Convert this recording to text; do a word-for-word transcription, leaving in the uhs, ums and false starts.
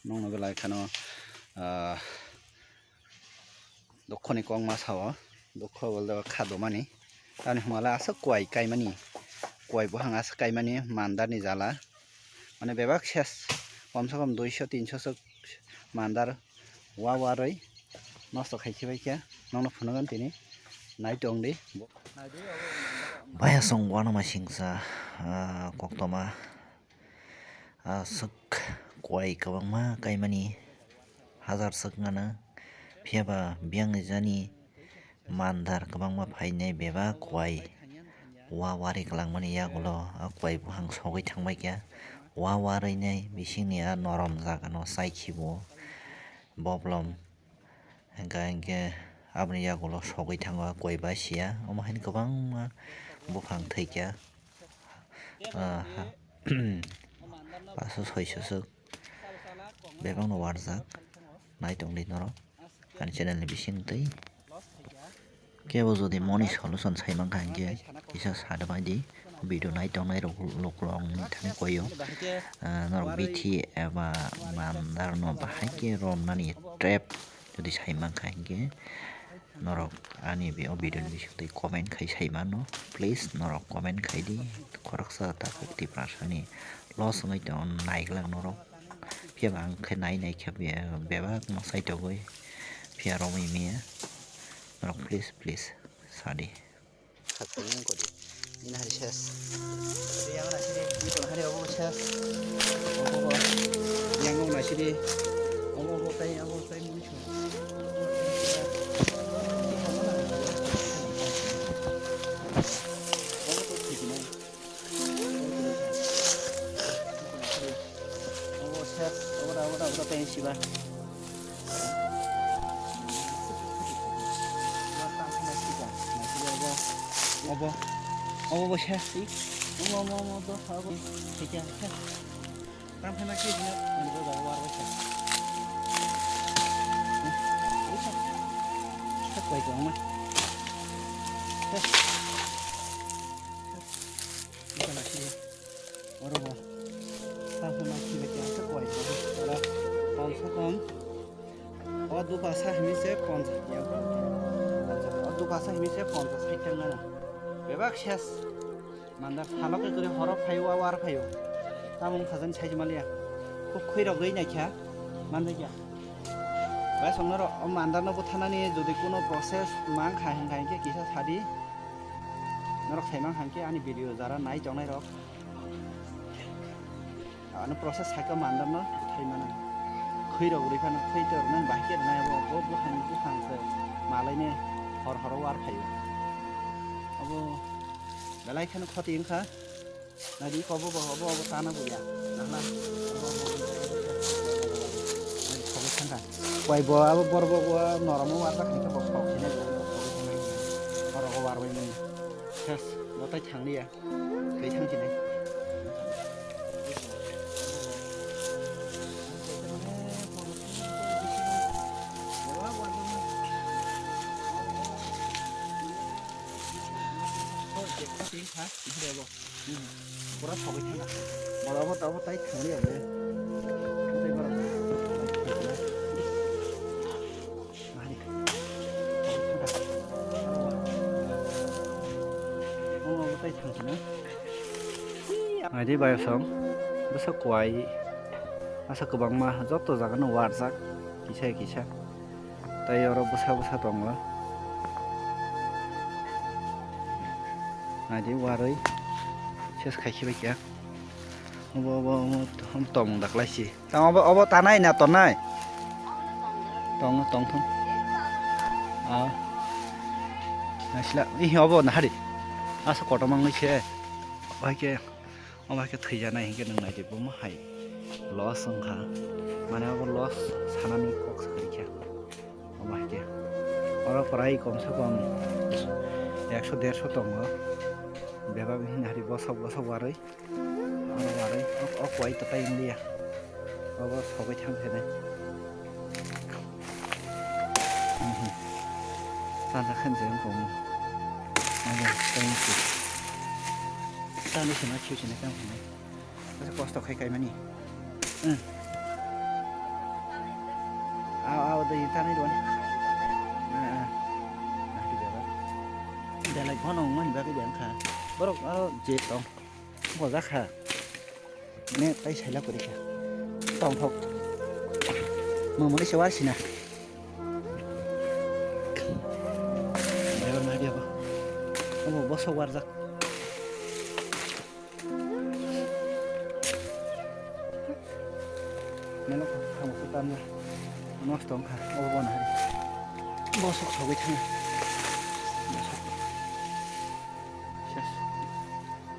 Nokno belai kheno, ah, dokhoni kok masa o, dokho bo kha domani. Tamni hwnba le aswk kwai kaimani, kwai buphang aswk kaimani mandarni jala. Mane bebak ses, komse kom duiso tinso swk mandar wa warwi nosto khai khibai khe nokno phunukgwn tini. Nai tong di. Baya song uanama singsa, ah, koktoma. Aswk kwai kwbangma kaimani hajar swk nana, phiya ba biyang ni jani mandar kwbangma phainai bebak kwai wa wari kwlangmani yagulo a kwai buphang sogwi thangbai kha. Wa warwi nai bisingni a norom jaga no chai khibo boblom. Hingkha hinkhe aboni yagulo sogwi thango kwai ba sia, omo haino kwbangma buphang thwikha, ah, ha, paso soiso swk bebakno warjak. Nai tongdi norok ani channel ni bising twi. Kebo jodi money solution sai mankha hinkhe kisa sa da bai di. Video nai tongnai rok, rok, rok ni thani koi o, ah, norok bithi eba mandar no bahai khe romnani trap jodi sai mankha hinkhe norok ani be o video ni bising twi comment khai sai mano. Please norok comment khai di, khoroksa takhuk Tiprasa ni loss wngwi tong nai glak norok. Phiya ba ang khe nai nai khe be-, bebak no sai togwi phiya romwi mia norok, please, please sa di. Khatung kodi. Ini hari ses. Yang na sini, ini pun hari obo ses. Obo, obo. Yang na sini. Obo, obo, tai, obo, tai, muni sini. Obo, obo, ses. Obo, obo, obo, tai, siba. Obo, obo, obo, sesi. Obo, obo, obo, obo, obo. Thik ase. Tam phai ma khe jina, ani bo jaga war wasa. Wasa. Thak bai ko ma. Wasa na si. Oro bo. Tam phai ma khe ba kya sa koi ko. Ora. Kom se kom. O duka sa himi se ponchas. O duka sa himi se ponchas, sait tang nana. Bebak ses. Mandar salo khe kwrwi horo phaio, a war phaio. Tamung khajani sai maliya. Khub khwi rok rwi naikha. Manjakya. Bai songnaro o mandar no buthanani jodi kuno process mankha hinkha hinkhe kisa sadi. Norok sai mankha hinkhe ani video jara nai tongnai rok. Ano process sakha mandar no thai mana. Khwi rok rwi phano khwi to rwnang bahai khe rwnai abo bo buphang buphang se malai ne hor horo war phaio. Abo belai kheno khoti wngkha. Nadi ko bo bo bo bo tana bo ya. Nahla. Nadi khogwi thangkha. Kwai bo abo bor bo bo norom war ba khaikhe bo khok sine bo khogwi thangnai. Horo go war bai mani. Ses, bo tai thangli ya. Thwi thang sinai. Pura sogwi thangkha. Borok bo tabuk tai thangli ya le. Tei borok. Mari. Omo bo tai thang sina. Naidi bayosong bwsa kwai asa kwbangma joto jaga no warjak kisa kisa. Tai oro bwsa bwsa tongo. Naidi warwi ses khai khibai kha. Obo, obo, obo, obo tomung daklaisi. Tamo obo, obo tanai na tonai? Tong, tong, tong. Ah. Naisila, ih, obo nahari. Asa kotomang nui se. Obo hai khe, obo hai khe thwijanai hinkhe nwng naidi bomo hai. Loss wngkha. Mane obo loss sanani kok sa kha. Omo hai khe. Oro prai kom se kom ekso derso tongo. Bebak hwnwi hari bosok bosok warwi. Oro warwi. O, o kwai ta tai wngya. Obo sogwi thang khe nai. Mhm. Tanda khan je wng komo. Ano, thank you. Tanda se ma khiu se na kam khe nai. Asa kosto khai kaimani. Hmm. Tei tanai don. Ah, ah. Ah, di baba. Belai bono wngmani bagwi beng kha. Borok aro je tong. Bojak kha. Ne tai saila kwrwi kha. Tongthok. Mamoni se warsina. Driver ma dia ba. Obo bosok warjak. Melo kha, kha, kha, tamya. Nosto wngkha, obo bono hari. Bosok sogwi thangya.